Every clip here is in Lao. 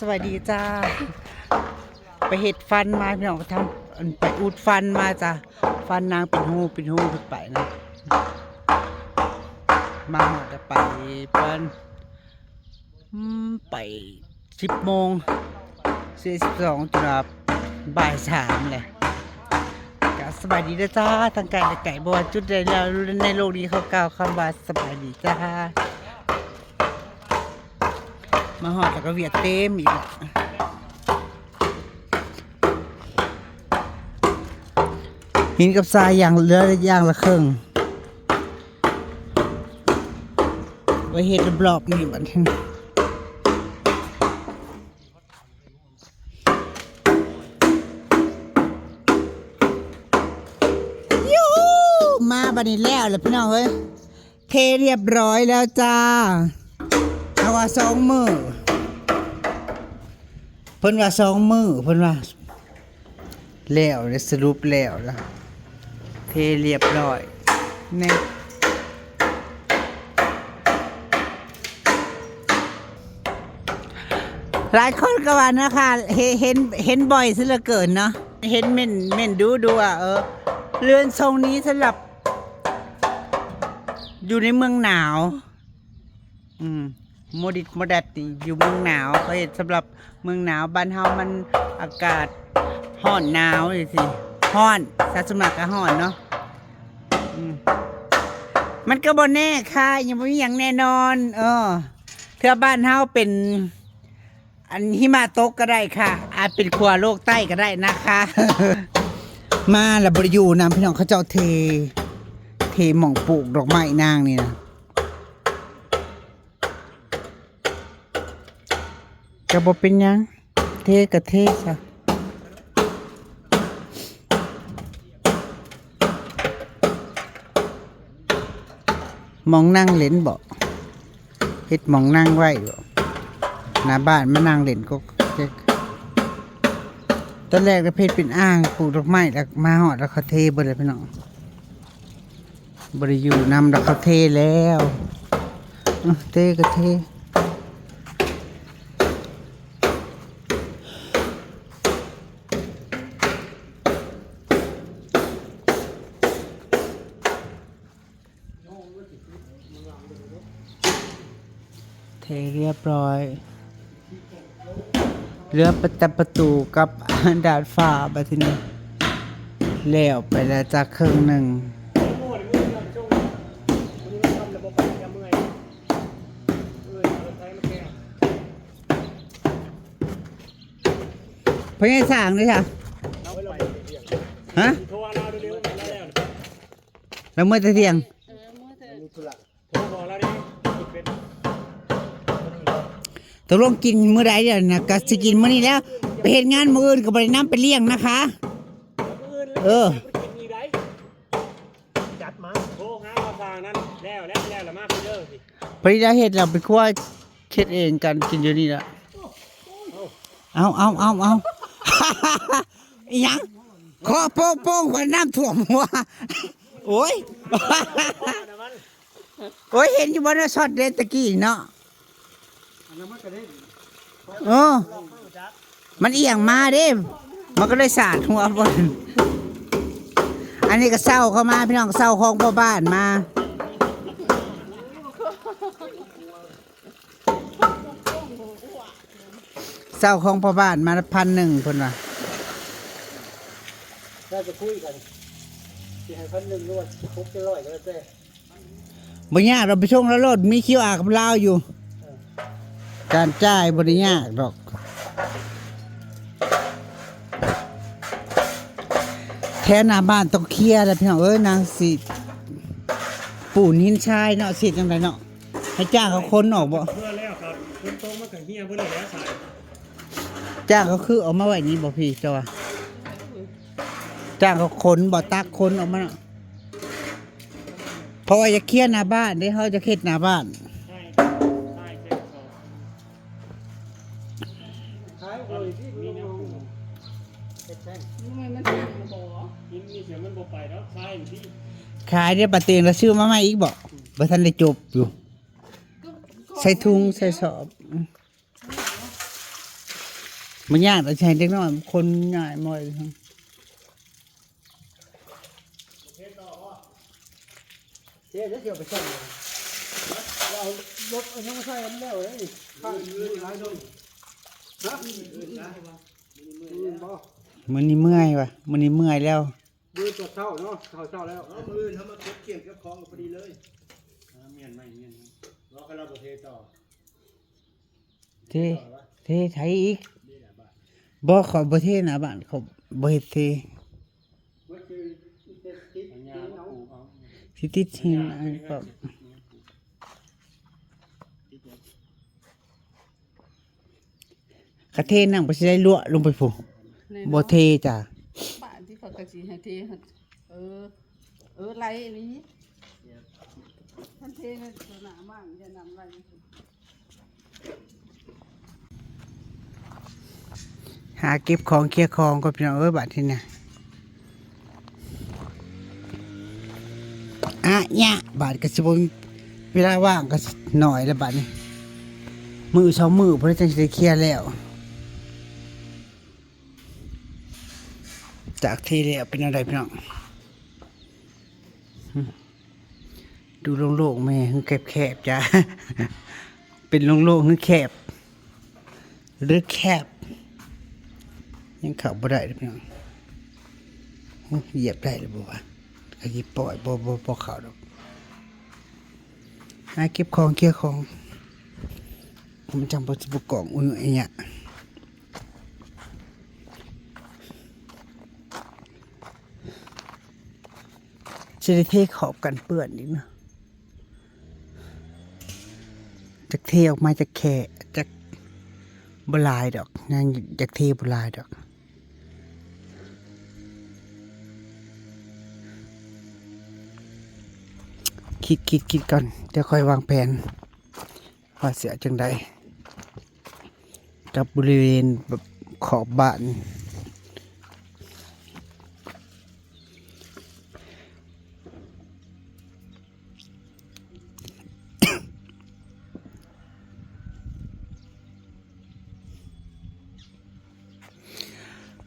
ສະບາຍດີຈ້າ ໄປເຮັດຟັນມາພີ່ນ້ອງ ໄປທຳ ອັນ ໄປອຸດຟັນມາຈ້າ ຟັນນາງເປັນຮູເປັນຮູຂຶ້ນໄປນະ ມາຮອດແລ້ວໄປເພິ່ນ ອືມ ໄປສິບໂມງ ສິບເອັດ ສິບສອງ ຈົນວ່າບ່າຍສາມແຫຼະ ກະສະບາຍດີເດີຈ້າ ທັງໄກແລະໄກ ບໍ່ວ່າຈຸດໃດແລ້ວໃນໂລກນີ້ ຂໍກ່າວຄຳວ່າສະບາຍດີຈ້າ. ມາຮອດແລ້ວກໍວຽກເຕັມອີກແລ້ວ ຫີນກັບຊາຍຢ່າງ ເຫຼືອຢ່າງລະເຄິ່ງ ໄວ້ເຮັດລອບໆນີ້ບັດນີ້. ຢູ ມາບັດນີ້ແລ້ວລະພີ່ນ້ອງເອີຍ ເທຮຽບຮ້ອຍແລ້ວຈ້າ ເຮົາວ່າສອງມື້ ເພິ່ນວ່າສອງມື້ ເພິ່ນວ່າ ແລ້ວ ໄດ້ສະຫຼຸບແລ້ວລະ ເທຮຽບຮ້ອຍ ນີ້ ຫຼາຍຄົນກໍວ່ານະຄະ ເຫັນ ເຫັນ ເຫັນບ່ອຍຊະເຫຼືອເກີນເນາະ ເຫັນເມັ້ນ ເມັ້ນດູໆ ເອີ ເຮືອນຊົງນີ້ສຳລັບຢູ່ໃນເມືອງໜາວ ອືມ ໂມດິດໂມດັດນີ້ຢູ່ເມືອງໜາວ ເຂົາເຮັດສຳລັບເມືອງໜາວ ບ້ານເຮົາມັນອາກາດຮ້ອນໜາວຈັ່ງຊີ້ ຮ້ອນ ສາວສະໝັກກໍຮ້ອນເນາະ ອືມ ມັນກໍບໍ່ແນ່ຄ່ະ ຍັງບໍ່ມີຫຍັງແນ່ນອນ ເອີ ເທື່ອບ້ານເຮົາເປັນ ອັນຫິມະຕົກກໍໄດ້ຄ່ະ ອາດເປັນຂົ້ວໂລກໃຕ້ກໍໄດ້ນະຄະ ມາລະບໍ່ໄດ້ຢູ່ນຳ ພີ່ນ້ອງ ເຂົາເຈົ້າເທ ເທໝ່ອງປູກດອກໄມ້ນາງນີ້ນະ ກໍບໍ່ເປັນຫຍັງ ເທກໍເທຊະ. ໝ່ອງນັ່ງຫຼິ້ນເບາະ ເຮັດໝ່ອງນັ່ງໄວ້ເບາະ ໜ້າບ້ານມານັ່ງຫຼິ້ນກໍ ຕອນແລກລະເຮັດເປັນອ່າງ ປູກດອກໄມ້ ລະມາຮອດລະເຂົາເທເບິດລະພີ່ນ້ອງ ບໍ່ໄດ້ຢູ່ນຳ ລະເຂົາເທແລ້ວ ເອີ ເທກໍເທ. ເທຮຽບຮ້ອຍ ເຫຼືອແຕ່ປະຕູກັບດາດຟ້າ ບາດທີນີ້ແລ້ວໄປແລ້ວຈາກເຄິ່ງໜຶ່ງ. ພໍ່ໃຫຍ່ສ້າງເດ້ຊະ ຮະ? ລາວເມືອແຕ່ທ່ຽງ ຕົກລົງກິນມື້ໃດດຽວນະ? ກະຊິກິນມື້ນີ້ແລ້ວ ໄປເຮັດງານມື້ອື່ນກໍບໍ່ໄດ້ນຳໄປລ້ຽງນະຄະ. ເອີ ຈັດມາ ໂທຫາບ່າວຊ່າງນັ້ນ ແລ້ວ ແລ້ວ ແລ້ວ ແລ້ວມາເດີ. ພໍດີໄດ້ເຮັດແລ້ວ ໄປຄົວເຮັດເອງກັນ ກິນຢູ່ນີ້ລະ. ເອົາ ເອົາ ເອົາ ເອົາ ອີຫຍັງ? ເຄາະໂປ້ງໆ ຄວັນນ້ຳຖ້ວມຫົວ. ໂອ້ຍ ໂອ້ຍ ເຫັນຢູ່ບໍ່ເນາະ ຊັອດເດຕະກີ້ເນາະ. ເອີ ມັນອຽງມາເດ້ ມັນກໍເລີຍສາດຫົວເພິ່ນ. ອັນນີ້ກໍເຊົ່າເຂົ້າມາ ພີ່ນ້ອງ ເຊົ່າຂອງພໍ່ບ້ານມາ. ເຊົ່າຂອງພໍ່ບ້ານມາພັນໜຶ່ງ ເພິ່ນວ່າ. ແລ້ວຈະຄຸຍກັນ ຊິໃຫ້ພັນໜຶ່ງ ຫຼືວ່າຫົກເຈັດຮ້ອຍ ກໍແລ້ວແຕ່. ບໍ່ຍາກດອກ ໄປສົ່ງລາວໂລດ ມີຄິວອາກັບລາວຢູ່. ເອີ ການຈ່າຍບໍ່ໄດ້ຍາກດອກ. ແຖວໜ້າບ້ານຕ້ອງເຄຍແລ້ວ ພີ່ນ້ອງເອີຍ. ນາງຊິປູນຫີນຊາຍເນາະ ຊິເຮັດຈັ່ງໃດເນາະ? ໃຫ້ຈ້າງເຂົາຂົນອອກບໍ່? ເພື່ອແລ້ວກໍຝົນຕົກມັນກໍເຫ່ຍເບິດແລ້ວຊາຍ. ຈ້າງເຂົາຄືເອົາມາໄວ້ນີ້ບໍ່ພີ່ ເຈົ້າວ່າ? ຈ້າງເຂົາຂົນບໍ່? ຕັກຂົນອອກມາເນາະ. ເພາະວ່າຢາກເຄຍໜ້າບ້ານເດ້ ເຮົາຢາກເຮັດໜ້າບ້ານ. ຂາຍເດ້ ບາດເຕງລະຊື້ມາໃໝ່ອີກບໍ່? ບໍ່ທັນໄດ້ຈົບຢູ່. ໃສ່ທຸງໃສ່ສອບ. ອືມ. ບໍ່ຍາກ ແຕ່ໃຫ້ເດັກນ້ອຍຄົນໃຫຍ່ໝ່ອຍ. ເທແລ້ວຊິເອົາໄປໃສ່ ເອົາລົດເອົາຫຍັງມາໃສ່ໃຫ້ມັນແລ້ວເດ້ ຂ້າງໜຶ່ງຫຼາຍດອກ. ຮະ? ມື້ອື່ນນະ ມື້ອື່ນບໍ່? ມື້ນີ້ເມື່ອຍວ່າ ມື້ນີ້ເມື່ອຍແລ້ວ. ມື້ຕອນເຊົ້າເນາະ ເຊົ້າເຊົ້າແລ້ວ. ເອີ ມື້ອື່ນເຮົາມາເກັບເຄື່ອງເກັບຂອງກັນພໍດີເລີຍ. ອ່າ ມ້ຽນໄມ້ ມ້ຽນໄມ້ ບໍ່ ຄັນລາວບໍ່ເທຕໍ່ ເທ ເທໃສອີກ? ບໍ່ ຂ້ອຍບໍ່ເທໜ້າບ້ານ ຂ້ອຍບໍ່ເຮັດເທ ຊິຕິດຫີນອັນກໍ ກະເທນຳກໍຊິໄດ້ລົວະລົງໄປພຸ້ນ. ແນ່ນອນ ບໍ່ເທຈ້າ ບາດທີ່ເຂົາກໍຊິໃຫ້ເທຫັ້ນ. ເອີ ເອີ ໄຫຼອີ່ຫຼີ ຄັນເທໃນໂຕໜ້າບ້ານ ຢ່ານຳໄຫຼ. ຫາເກັບຂອງເຄຍຂອງກ່ອນ ພີ່ນ້ອງເອີຍ ບາດນີ້ນະ. ອະຍະ ບາດກໍຊິບໍ່ມີເວລາວ່າງ ກໍໜ້ອຍແລ້ວບາດນີ້ ມື້ສອງມື້ພຸ້ນແຫຼະ ຈັ່ງຊິໄດ້ເຄຍແລ້ວ. ຈາກທີ່ແລ້ວເປັນແນວໃດ ພີ່ນ້ອງ? ຫຶ ດູໂລ່ງໆ ແມ່ ຄືແຄບໆ ຈ້າ ເປັນໂລ່ງໆ ຄືແຄບ ຫຼືແຄບ ຍັງເຂົ້າບໍ່ໄດ້ເດີພີ່ນ້ອງ. ໂອ້ ຢຽບໄດ້ຫຼືບໍ່ວະ? ກະຊິປ່ອຍ ບໍ່ ບໍ່ ບໍ່ເຂົ້າດອກ. ຫາເກັບຂອງເຄຍຂອງ ມັນຈັ່ງບໍ່ ບໍ່ກອງອຸຍຍະ. ຊິໄດ້ເທຂອບກັນເປື້ອນອີກເນາະ. ຈັກເທອອກມາຈັກແຄ່ ຈັກ ບໍ່ຫຼາຍດອກ ຍັງຢາກເທບໍ່ຫຼາຍດອກ. ຄິດ ຄິດ ຄິດກ່ອນ ດຽວຄ່ອຍວາງແຜນວ່າຊິເອົາຈັ່ງໃດ ກັບບໍລິເວນແບບຂອບບ້ານ.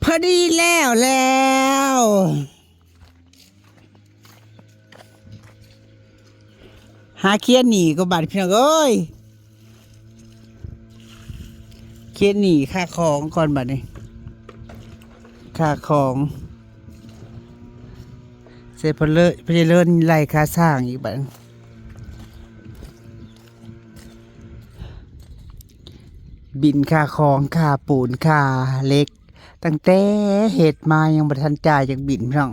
ພໍດີແລ້ວແລ້ວ ຫາເຄຍໜີ່ກ່ອນບາດນີ້ ພີ່ນ້ອງເອີຍ. ເຄຍໜີ່ຄ່າຂອງກ່ອນບາດນີ້ ຄ່າຂອງ ໃສ່ເພິ່ນເລີຍ ເພິ່ນເລີຍໄລ່ຄ່າສ້າງອີກບາດນີ້. ບິນຄ່າຂອງ ຄ່າປູນ ຄ່າເຫຼັກ ຕັ້ງແຕ່ເຮັດມາຍັງບໍ່ທັນຈ່າຍຈັກບິນ ພີ່ນ້ອງ.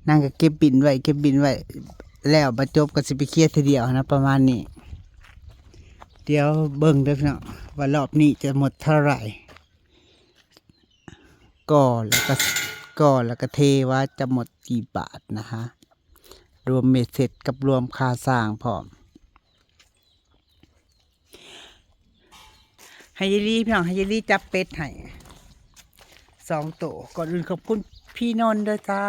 ນາງກໍເກັບບິນໄວ້ ເກັບບິນໄວ້ ແລ້ວມາຈົບກໍຊິໄປເຄຍເທື່ອດຽວຫັ້ນນະ ປະມານນີ້. ດຽວເບິ່ງເດີພີ່ນ້ອງ ວ່າລອບນີ້ຈະໝົດເທົ່າໃດ ກໍແລ້ວກໍ ກໍແລ້ວກໍເທວ່າຈະໝົດກີ່ບາດນະຮະ ລວມເບັດເສັດກັບລວມຄ່າສ້າງພ້ອມ. ໃຫ້ຍາຍລີ ພີ່ນ້ອງ ໃຫ້ຍາຍລີຈັບເປັດໃຫ້ສອງໂຕ. ກ່ອນອື່ນຂອບຄຸນພີ່ນົນເດີຈ້າ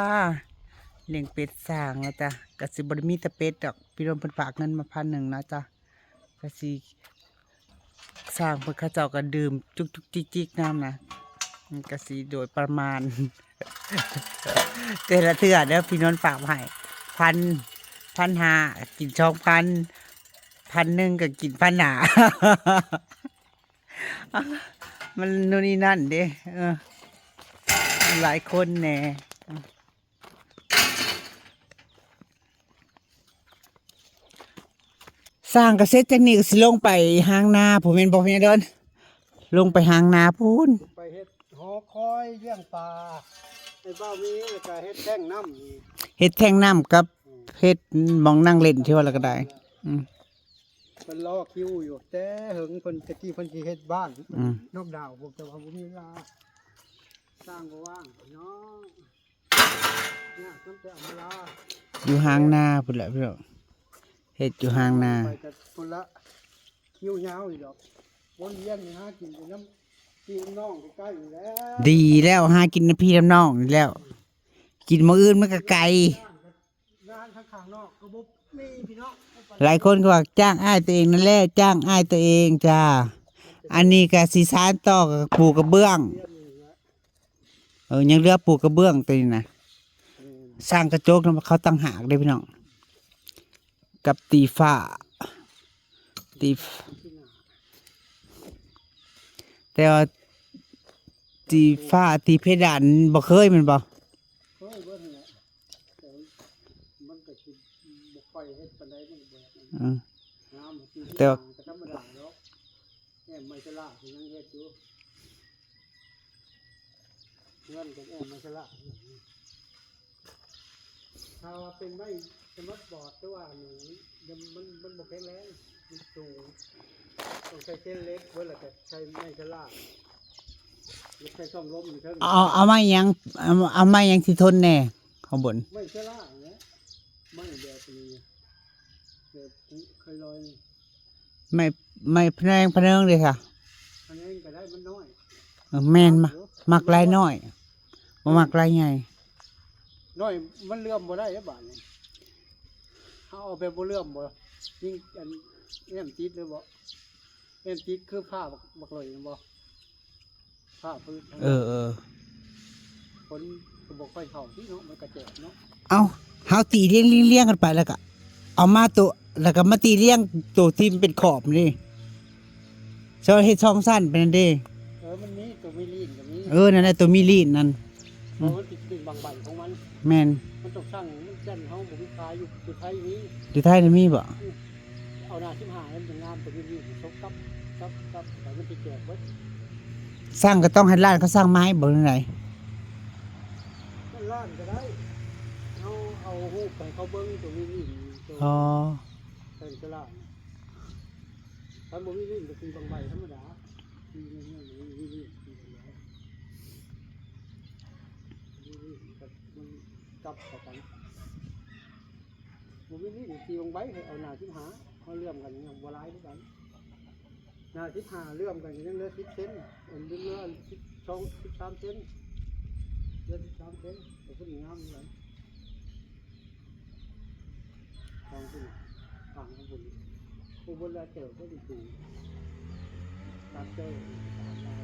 ລ້ຽງເປັດສ້າງນະຈ້າ. ກະຊິບໍ່ໄດ້ມີແຕ່ເປັດດອກ ພີ່ນົນເພິ່ນຝາກເງິນມາພັນໜຶ່ງນະຈ້າ. ກະຊິ ສ້າງເພິ່ນເຂົາເຈົ້າກໍດື່ມຈຸກໆຈິກໆນຳນະ ມັນກໍຊິໂດຍປະມານ ແຕ່ລະເທື່ອເດີ ພີ່ນົນຝາກມາໃຫ້ ພັນ ພັນຫ້າ ກິນສອງພັນ ພັນໜຶ່ງກໍກິນພັນຫ້າ ມັນໂນ່ນນີ້ນັ້ນເດ້ ເອີ ຫຼາຍຄົນແດ່. ສ້າງກະເສັດ ຈາກນີ້ກະຊິລົງໄປຫາງນາພຸ້ນແມ່ນບໍ່ ພໍ່ໃຫຍ່ດອນ? ລົງໄປຫາງນາພຸ້ນ ໄປເຮັດຫໍຄອຍລ້ຽງປາໃຫ້ບ່າວມີ ແລ້ວກະເຮັດແທ້ງນ້ຳອີກ ເຮັດແທ້ງນ້ຳກັບ ອືມ ເຮັດໝ່ອງນັ່ງຫຼິ້ນທີ່ວ່າລະກະໄດ້ ອືມ ເພິ່ນລໍຄິວຢູ່ແຕ່ເຫິງ ເພິ່ນ ແຕ່ກີ້ເພິ່ນຊິເຮັດບ້ານ ອືມ ນອກດາວ ແຕ່ວ່າບໍ່ມີເວລາ ສ້າງບໍ່ວ່າງເນາະ. ຢູ່ຫາງນາພຸ້ນແຫຼະພີ່ນ້ອງ ເຮັດຢູ່ຫາງນາ ໄປກັນພຸ້ນລະ ຍາວໆນີ້ດອກ ວົນວຽນຫາກິນຢູ່ນຳພີ່ນຳນ້ອງໃກ້ໆນີ້ແຫຼະ ດີແລ້ວ ຫາກິນນຳພີ່ນຳນ້ອງນີ້ແລ້ວ ກິນໝ່ອງອື່ນມັນກະໄກ ງານທາງຂ້າງນອກກໍບໍ່ມີພີ່ນ້ອງ ຫຼາຍຄົນກໍວ່າຈ້າງອ້າຍຕົວເອງນັ້ນແຫຼະ ຈ້າງອ້າຍຕົວເອງຈ້າ ອັນນີ້ກະຊິສານຕໍ່ ກະປູກະເບື້ອງ ເອີ ຍັງເຫຼືອປູກກະເບື້ອງໂຕນີ້ນະ. ສ້າງກະຈົກນຳເຂົາຕ່າງຫາກເດ້ພີ່ນ້ອງ ກັບຕີຝາ ຕີ ແຕ່ວ່າຕີຝາ ຕີເພດານບໍ່ເຄີຍແມ່ນບໍ່? ເຄີຍເບິດຫັ້ນແຫຼະ ແຕ່ມັນກໍຊິບໍ່ຄ່ອຍເຮັດປານໃດ ມັນກໍບໍ່ ອືມ ງາມ ແຕ່ວ່າ ກໍທຳມະດາດອກ. ແອ້ມໄມ້ສະຫຼາກຍັງເຮັດຢູ່ ເຮືອນກໍແອ້ມໄມ້ສະຫຼາກ. ຖ້າວ່າເປັນໄມ້ສະມາດບອດ ແຕ່ວ່ານີ້ ມັນ ມັນບໍ່ແຂງແຮງ ມັນສູງ ຕ້ອງໃຊ້ເສນເຫຼັກເບິດ ແລ້ວກໍໃຊ້ໄມ້ສະຫຼາກ ແລ້ວໃຊ້ຊ່ອງລົມຢູ່ເທິງ. ເອົາ ເອົາໄມ້ຫຍັງ ເອົາ ເອົາໄມ້ຫຍັງທີ່ທົນແດ່ຂ້າງບົນ? ໄມ້ສະຫຼາກແຫຼະ ໄມ້ແບບນີ້ ແບບໄຄລອຍນີ້. ໄມ້ ໄມ້ພະແນງ ພະເນີງເດ້ຊະ? ພະແນງກໍໄດ້ ມັນນ້ອຍ. ເອີ ແມ່ນ ມັກ ມັກລາຍນ້ອຍ ບໍ່ມັກລາຍໃຫຍ່. ນ້ອຍມັນເຫຼື້ອມບໍ່ໄດ້ເດ້ບາດນີ້ ເຮົາເອົາແບບບໍ່ເຫຼື້ອມບໍ່ ຍິງອັນແອ້ມຕິດເລີຍບໍ່? ແອ້ມຕິດຄືຜ້າບັກ ບັກຫຼອຍແມ່ນບໍ່? ຜ້າພື້ນ ເອີ ເອີ ຄົນກໍບໍ່ຄ່ອຍເຂົ້າທີ່ເນາະ ມັນກະແຈກເນາະ. ເອົ້າ ເຮົາຕີລຽງໆກັນໄປ ແລ້ວກະເອົາມາໂຕ ແລ້ວກະມາຕີລຽງໂຕທີ່ມັນເປັນຂອບນີ້ ເຈົ້າເຮັດສອງຊັ້ນໄປນັ້ນເດ້. ເອີ ມັນມີໂຕມີລີ້ນກໍມີ. ເອີ ນັ້ນແຫຼະ ໂຕມີລີ້ນນັ້ນ ເພາະມັນຊິເປັນບາງໃບຂອງມັນ. ແມ່ນ ມັນຕ້ອງສັ່ງ ມັນຈັນເຮົາບໍ່ມີຂາຍຢູ່ ຢູ່ໄທມີ. ຢູ່ໄທນະມີບໍ່? ອືມ ເອົາໜ້າສິບຫ້າ ມັນຈະງາມ ໂຕມີລີ້ນ ຊົກກັບ ກັບ ກັບ ແລ້ວມັນຊິແຈກເບິດ. ສັ່ງກໍຕ້ອງໃຫ້ຮ້ານເຂົາສັ່ງມາໃຫ້ບໍ່ ຫຼືໃດ? ຮ້ານກໍໄດ້ ເຮົາເອົາຮູບໄປເຂົາເບິ່ງ ໂຕມີລີ້ນ ໂຕ ອໍ ແຕ່ງຕະຫຼາດ. ຄັນບໍ່ມີລີ້ນກໍຕີບາງໃບທຳມະດາ ຕີໃນເຮືອນ ມີລີ້ນ ຕີບາງໃບ ມີລີ້ນ ມັນກັບເຂົ້າກັນ. ບໍ່ມີລີ້ນ ຕີບາງໃບ ໃຫ້ເອົາໜ້າສິບຫ້າ ເຮົາເຫຼື້ອມກັນຍັງບໍ່ຫຼາຍຄືກັນ. ໜ້າສິບຫ້າເຫຼື້ອມກັນກໍຍັງເຫຼືອສິບເຊັນ ອັນເຫຼືອສິບສອງ ສິບສາມເຊັນ ເຫຼືອສິບສາມເຊັນ ກໍຄືງາມຄືກັນ. ທາງພຸ້ນ ທາງພຸ້ນ ຜູ້ບໍ່ລະເຈີກໍຊິຖື ຕັດເຈີຕາມລາວ.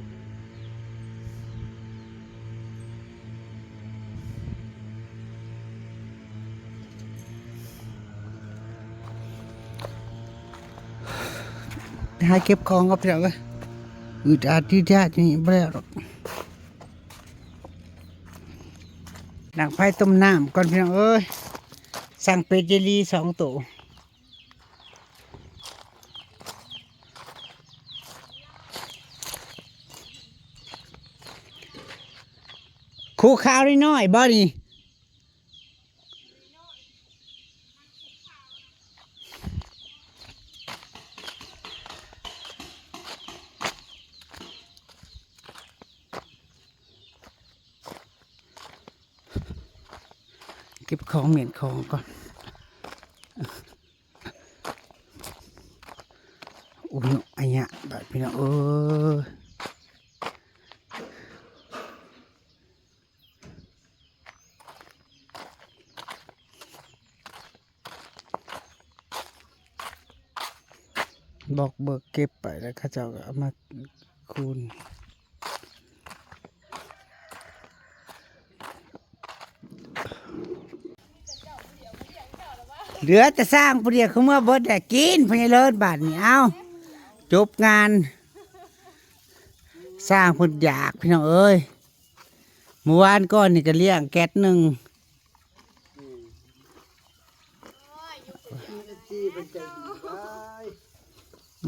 ໄປຫາເກັບຂອງກ່ອນພີ່ນ້ອງເອີຍ ອຶດອັດຍືດຍາດນີ້ບໍ່ແລ້ວດອກ. ດັງໄຟຕົ້ມນ້ຳກ່ອນພີ່ນ້ອງເອີຍ ສັ່ງເປັດເຢລີສອງໂຕ. ຄູຂາວນ້ອຍໆບໍ່ນີ້? ເກັບຂອງ ມ້ຽນຂອງກ່ອນ. ໂອ້ຍ ອາຍະ ບາດພີ່ນ້ອງເອີຍ. ບອກເບີກເກັບໄປ ແລ້ວເຂົາເຈົ້າກໍເອົາມາຄູນ. ເຫຼືອແຕ່ຊ່າງຜູ້ດຽວຄືເມືອເບິດແຫຼະ. ກິນ ພໍ່ໃຫຍ່ເລີດ ບາດນີ້ ເອົ້າ ຈົບງານ. ຊ່າງເພິ່ນຢາກ ພີ່ນ້ອງເອີຍ. ມື້ວານກ່ອນນີ້ກໍລ້ຽງແກັດໜຶ່ງ. ອືມ ເອັຟຊີເພິ່ນໃຈດີຫຼາຍ.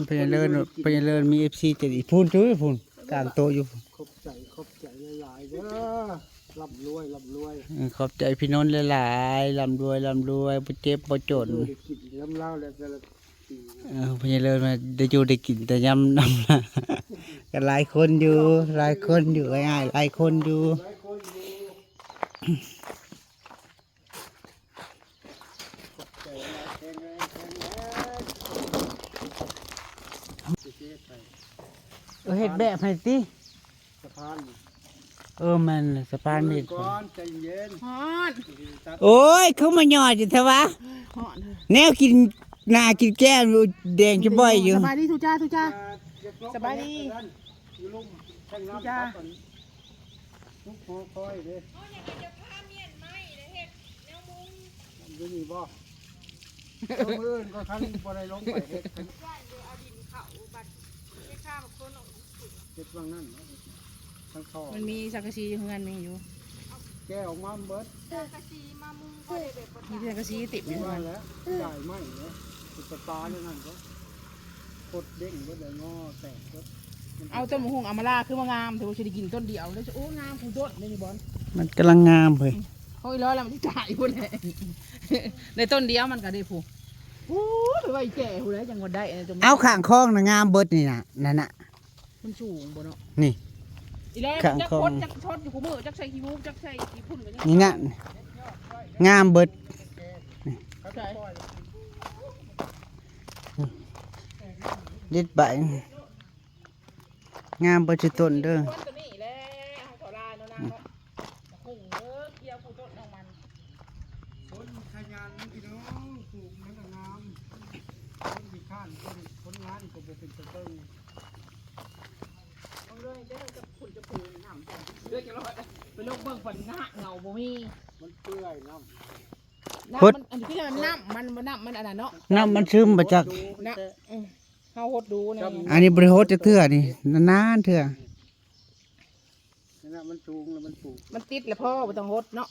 ພະຍາເລີນ ພະຍາເລີນມີເອັຟຊີໃຈດີ. ພຸ້ນ ຈຸ້ຍ ພຸ້ນ ກາງໂຕະຢູ່. ຂອບໃຈ ຂອບໃຈຫຼາຍໆເດີ. ລ່ຳລວຍ ລ່ຳລວຍ. ເອີ ຂອບໃຈພີ່ນົນຫຼາຍໆ. ລ່ຳລວຍ ລ່ຳລວຍ ບໍ່ເຈັບບໍ່ຈົນ. ຢູ່ໄດ້ກິນນຳລາວແລ້ວແຕ່ລະ ເອີ ພະຍາເລີນວ່າໄດ້ຢູ່ໄດ້ກິນແຕ່ຍາມນຳ ກໍຫຼາຍຄົນຢູ່ ຫຼາຍຄົນຢູ່ ອ້າຍໆ ຫຼາຍຄົນຢູ່. ເອີ ເຮັດແບບໃຫ້ຕິ. ສະພານ ເອີ ແມ່ນ ສະພານມີດ ກ່ອນ ໃຈເຢັນ. ຮ້ອນ. ໂອ້ຍ ຄືມາຫຍອດຢູ່ແທ້ວະ. ຮ້ອນ. ແນວກິນໜ້າກິນແກ້ມ ແດງຈະບ່ອຍຢູ່. ສະບາຍດີ ທຸກເຈົ້າ ທຸກເຈົ້າ. ສະບາຍດີ ຢູ່ລຸ່ມ ທຸກເຈົ້າ. ຫົວຄອຍເດ້ ເຮົາຢາກຈະພາມຽນໄມ້ເດ້ ເຮັດແນວມຸງ ຢູ່ນີ້ບໍ່? ເອີ ມື້ອື່ນກໍຄັນບໍ່ໄດ້ລົງໄປເຮັດ ຢ້ານຢູ່ເອົາດິນເຂົ້າບັດ ໄປຂ້າບັກໂຄນອອກ ເຮັດຫວ່າງນັ້ນເນາະ ທາງທໍ່ ມັນມີສັງກະສີຢູ່ເຮືອນ ມີຢູ່ ແກະອອກມາເບິດ ສັງກະສີມາມຸງ ພໍໄດ້ແບບບໍ່ ມີແຕ່ສັງກະສີຕິດ ວ່າແລ້ວ ຢາຍໄມ້ເນາະ ໄປປາແນວນັ້ນກໍ ຄົດເດ້ງເບິດເລີຍ ງໍແຕກເບິດ ເອົາຕົ້ນໝາກຫຸ່ງອຳມາລາຄືມາງາມແທ້ ຊິໄດ້ກິນຕົ້ນດຽວ ແລ້ວ ໂອ້ ງາມຜູ້ຕົ້ນເດ້ນີ້ບອນ ມັນກຳລັງງາມເວີຍ ຂອງອີຫຼ້ອຍລະມັນຊິຕາຍພຸ້ນແຫຼະ ໄດ້ຕົ້ນດຽວມັນກໍໄດ້ຜູ້ ໂອ້ຍ ໄປໄວ້ແກ່ຜູ້ໃດຈັ່ງວ່າໄດ້ ເອົາຂ້າງຄອງນະງາມເບິດນີ້ນະ ນັ້ນນະ ມັນສູງບໍ່ເນາະ ນີ້ ອີຫຼ້ອຍ ຂ້າງຄອງ ຈັກຄົນຈັກຊົດຢູ່ຄູ່ມື້ ຈັກໃສ່ຂີ້ມູກ ຈັກໃສ່ຂີ້ຝຸ່ນ ນີ້ນະ ງາມເບິດ ໃສ່ ເດັດໃບ ງາມເບິດທຸກຕົ້ນເດີ ຕົວນີ້ແຫຼະ ຂອງເຂົາລາຍເນາະນາງເນາະ ຫຸງເດີ ເກ່ຽວຜູ້ຕົ້ນຂອງມັນ ຄົນຂະຫຍັນພີ່ນ້ອງ ປູກມັນກໍງາມ ຄົນຂີ້ຄ້ານ ຄົນ ຄົນງານກໍບໍ່ເປັນຕາເບິ່ງ ເບິ່ງເດີ ເດີ ຈະພຸ້ນຈະພູນ້ຳ ເດີ ຈະລອດ ໄປລົກເບິ່ງ ປານນະ ເຫງົາບໍ່ມີ ມັນເປື່ອຍນ້ຳ ນ້ຳ ຫົດ ມັນ ອັນນີ້ຄືນ້ຳມັນ ນ້ຳມັນອັນນັ້ນເນາະ ນ້ຳມັນຊຶມບໍ່ຈັກ ນະ ເອີ ເຮົາຫົດດູແນວນີ້ ອັນນີ້ບໍ່ໄດ້ຫົດຈັກເທື່ອນີ້ ນານໆເທື່ອ ນັ້ນນະ ມັນສູງແລ້ວມັນປູກ ມັນຕິດແລ້ວພໍ ບໍ່ຕ້ອງຫົດເນາະ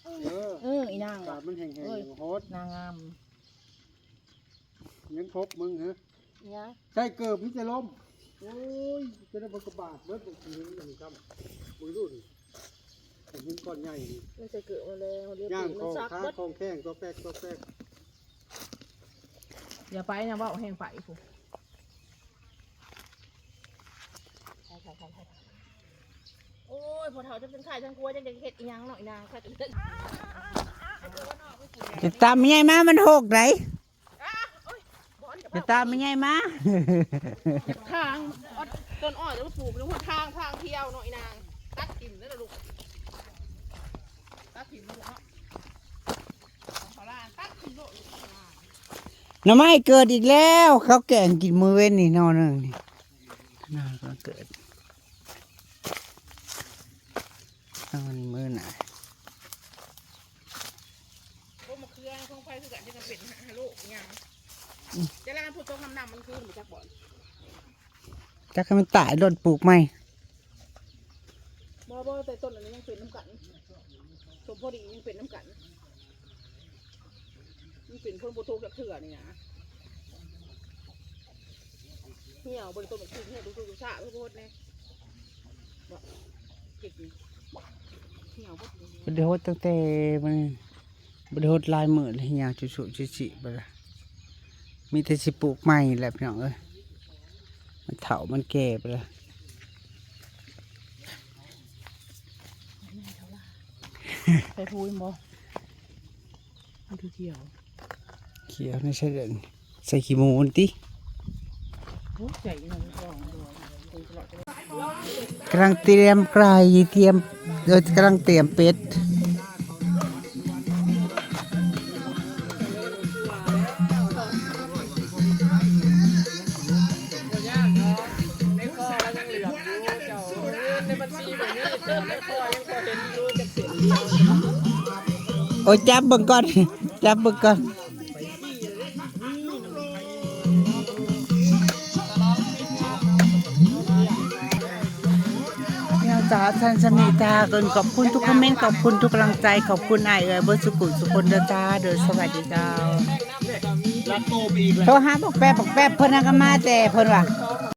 ເອີ ເອີ ອີນາງ ກາບມັນແຫ້ງໆ ເອີຍ ຍັງຫົດ ນາງງາມ ຍັງພົບມຶງ ຮະ ຫຍັງ ໃສ່ເກີບມີແຕ່ລົມ ໂອ້ຍ ຈະໄດ້ບໍ່ກະບາດເບິດ ບໍ່ກິນຫຍັງຊ້ຳ ເບິ່ງດູນີ້ ເຫັນກ້ອນໃຫຍ່ນີ້ ມັນໃສ່ເກີບມາແລ້ວ ດຽວ ຍ່າງ ຕີນມັນສັກເບິດ ຂອງແຂງ ກອກແກກ ກອກແກກ ຢ່າໄປນະ ເວົ້າແຮງໄປພຸ້ນ ໂອ້ຍ ພໍ່ເຖົ້າຈະເປັນໄຂ້ທັງຄົວ ຈັກຈະເຮັດອີ່ຫຍັງເນາະ ອີນາງ ໄຂ້ຈະເຮັດ ໄປຕາມແມ່ໃຫຍ່ມາ ມັນຫົກໃດ໋ ອ່າ ໂອ້ຍ ບໍ່ອັນ ໄປຕາມແມ່ໃຫຍ່ມາ ທາງ ເອົາຕົ້ນອ້ອຍແລ້ວມາປູກຢູ່ຫົນທາງ ທາງທ່ຽວເນາະ ອີນາງ ຕັດຖິ້ມເດີລະລູກ ຕັດຖິ້ມເນາະ ຂອງເຂົາລານ ຕັດຖິ້ມໂລດ ໜໍ່ໄມ້ເກີດອີກແລ້ວ ເຂົາແກງກິນມື້ເວັນນີ້ໜໍ່ໜຶ່ງນີ້ ໜໍ່ໄມ້ກໍເກີດ ເອົານີ້ມື້ໜ້າ ໂອ້ ມະເຂືອຂອງໃຜຄືກັນ ຈັກມັນເປັນຮະໂລກຫຍັງ ອືມ ຈະລານຜູ້ຕົກນ້ຳ ນ້ຳມັນຄືບໍ່ຈັກບ່ອນ ຈັກໃຫ້ມັນຕາຍໂລດ ປູກໃໝ່ ບໍ່ ບໍ່ ແຕ່ຕົ້ນອັນນີ້ຍັງເປັນນຳກັນ ສົມພໍດີຍັງເປັນນຳກັນ ມັນເປັນຝົນບໍ່ຕົກຈັກເທື່ອນີ້ນະ ຫ່ຽວ ບໍ່ໄດ້ຕົ້ນບັກຂູດ ຫ່ຽວ ຕຸກໆ ສາ ເພິ່ນບໍ່ຫົດແດ່ ບໍ່ ເຮັດນີ້ ຫ່ຽວເບິດ ບໍ່ໄດ້ຫົດຕັ້ງແຕ່ມັນ ບໍ່ໄດ້ຫົດຫຼາຍມື້ແລ້ວ ຫ່ຽວ ຈຸໆ ຊິໆ ໄປລະ ມີແຕ່ຊິປູກໃໝ່ແຫຼະພີ່ນ້ອງເອີຍ ມັນເຖົ້າມັນແກ່ໄປລະ ໃສ່ພູແມ່ນບໍ່? ມັນຄືຂຽວ ຂຽວໃນໃສ່ເດີ່ນ ໃສ່ຂີ້ໝູມັນຕິ ໂອ້ຍ ໃສ່ອີ່ຫຍັງ ກຳລັງຕຽມໄກ່ ຕຽມ ເອີ ກຳລັງຕຽມເປັດ ໂອ້ຍ ຈັບເບິ່ງກ່ອນ ຈັບເບິ່ງກ່ອນ ພີ່ນ້ອງຈ໋າ ຊັ້ນຊຳນີ້ຈ້າ ເອີ້ນຂອບຄຸນທຸກຄອມເມັນ ຂອບຄຸນທຸກກຳລັງໃຈ ຂອບຄຸນອ້າຍເອື້ອຍເບິດສູ່ຜູ້ສູ່ຄົນເດີຈ້າ ໂດຍສະຫວັດດີເຈົ້າ ໂທຫາບັກແປັບ ບັກແປັບເພິ່ນຫັ້ນກໍມາແຕ່ເພິ່ນວ່າ